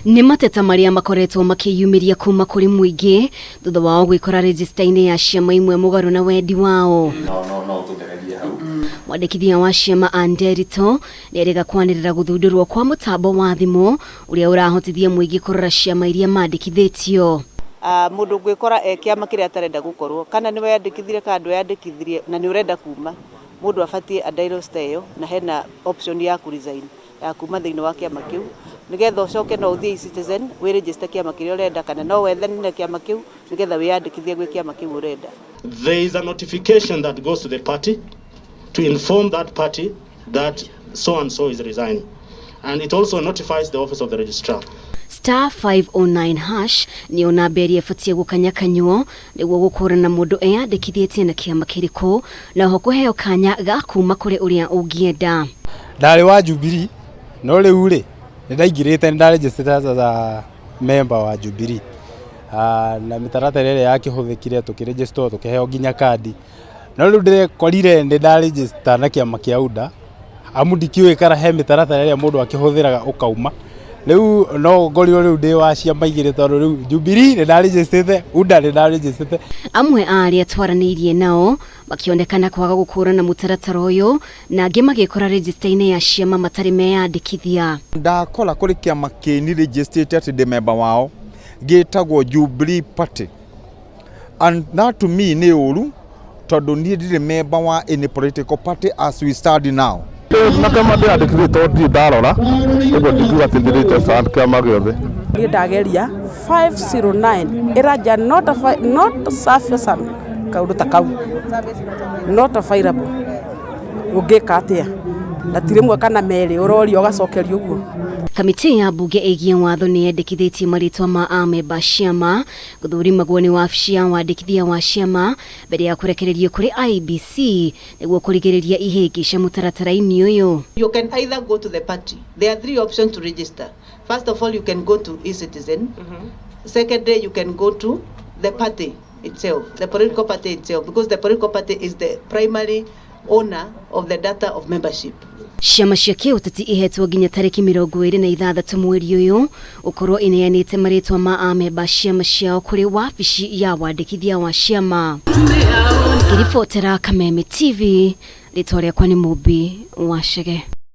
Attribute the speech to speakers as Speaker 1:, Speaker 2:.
Speaker 1: Nĩ mateta marĩa makoretwo makĩyumĩria kuma kũrĩ mũingĩ thutha wao gwĩkora rejista-inĩ ya ciama imwe mũgarũ na wendi wao.
Speaker 2: No no no tũgererie hau.
Speaker 1: Mwandĩkithia wa ciama Ann Nderitu nĩerĩga kwanĩrĩra gũthundũrwo kwa mũtambo wa thimũ ũrĩa ũrahotithia mũingĩ kũrora ciama iria mandĩkithĩtio.
Speaker 3: Mũndũ ũngĩkora e kĩama kĩrĩa atarenda gũkorwo, kana nĩ weyandĩkithirie kana ndweyandĩkithirie na nĩ ũrenda kuma, mũndũ abatiĩ a dial star ĩyo na hena option ya kũ resign ya kuma thĩinĩ wa kĩama kĩu, nĩgetha ũcoke no ũthiĩ eCitizen wĩ register kĩama kĩrĩa ũrenda kana no wethane na kĩama kĩu nĩgetha wĩyandĩkithie gwĩ kĩama kĩu ũrenda.
Speaker 4: There is a notification that goes to the party to inform that party that so and so is resigning. And it also notifies the office of the registrar.
Speaker 1: Star 509 hash nĩyo namba ĩrĩa ĩbatiĩ gũkanyakanywo nĩguo gũkũrana mũndũ eyandĩkithĩtie na kĩama kĩrĩkũ na oho kũheo kanya ga kuma kũrĩ ũrĩa ũngĩenda.
Speaker 5: Ndarĩ wa Jubilee no rĩu rĩ nĩ ndaingĩrĩte nĩ ndaregistered as a member wa Jubilee na mĩtaratara ĩrĩa yakĩhũthĩkire tũkĩregister tũkĩheo nginya kandi no rĩu ndĩrekorire nĩ ndaregister na kĩama kĩa UDA amu ndikĩũĩ kana he mĩtaratara ĩrĩa mũndũ akĩhũthĩraga ũkauma rĩu no ngorirwo rĩu ndĩ wa ciama igĩrĩ tondũ rĩu Jubilee nĩ ndaregisterĩte, UDA nĩ ndaregisterĩte.
Speaker 1: Amwe a arĩa twaranĩirie nao makĩonekana kwaga gũkũrana mũtaratara ũyũ na angĩ magĩkora rejista-inĩ ya ciama matarĩ meyandĩkithia.
Speaker 6: Ndakora kũrĩ kĩama kĩni registered atĩ ndĩ member wao gĩtagwo Jubilee Party, and that to me nĩ ũru tondũ niĩ ndirĩ member wa any political party as we stand now.
Speaker 7: Na kĩama ndĩyandĩkithĩtie tondũ ndirĩ ndarora ũguo ndingiuga atĩ ndĩrĩte kĩama gĩothe.
Speaker 8: Niĩ ndageria 509 ĩranja not sufficient, kaũndũ ta kau not available, ũngĩka atĩa na ti rĩmwe kana merĩ ũroria ũgacokerio ũguo.
Speaker 1: Kamĩtĩ ya mbunge ĩgiĩ watho nĩ yendekithĩtie marĩtwa ma amemba ciama gũthũrimagwo nĩ wabici ya wandĩkithia wa ciama mbere ya kũrekererio kũrĩ IEBC nĩguo kũrigĩrĩria ihĩngĩca mũtaratara-inĩ ũyũ.
Speaker 3: You can either go to the party. There are three options to register. First of all, you can go to eCitizen. Secondly, you can go to the party itself, the political party itself, because the political party is the primary owner of the data of membership.
Speaker 1: Ciama cia kĩũteti ihetwo nginya tarĩki 26 mweri ũyũ ũkorwo ineanĩte marĩtwa ma amemba ciama ciao kũrĩ wabici ya wandĩkithia wa ciama. Ngĩribotera Kameme TV, rĩtwa rĩakwa nĩ Mũmbi wa Chege.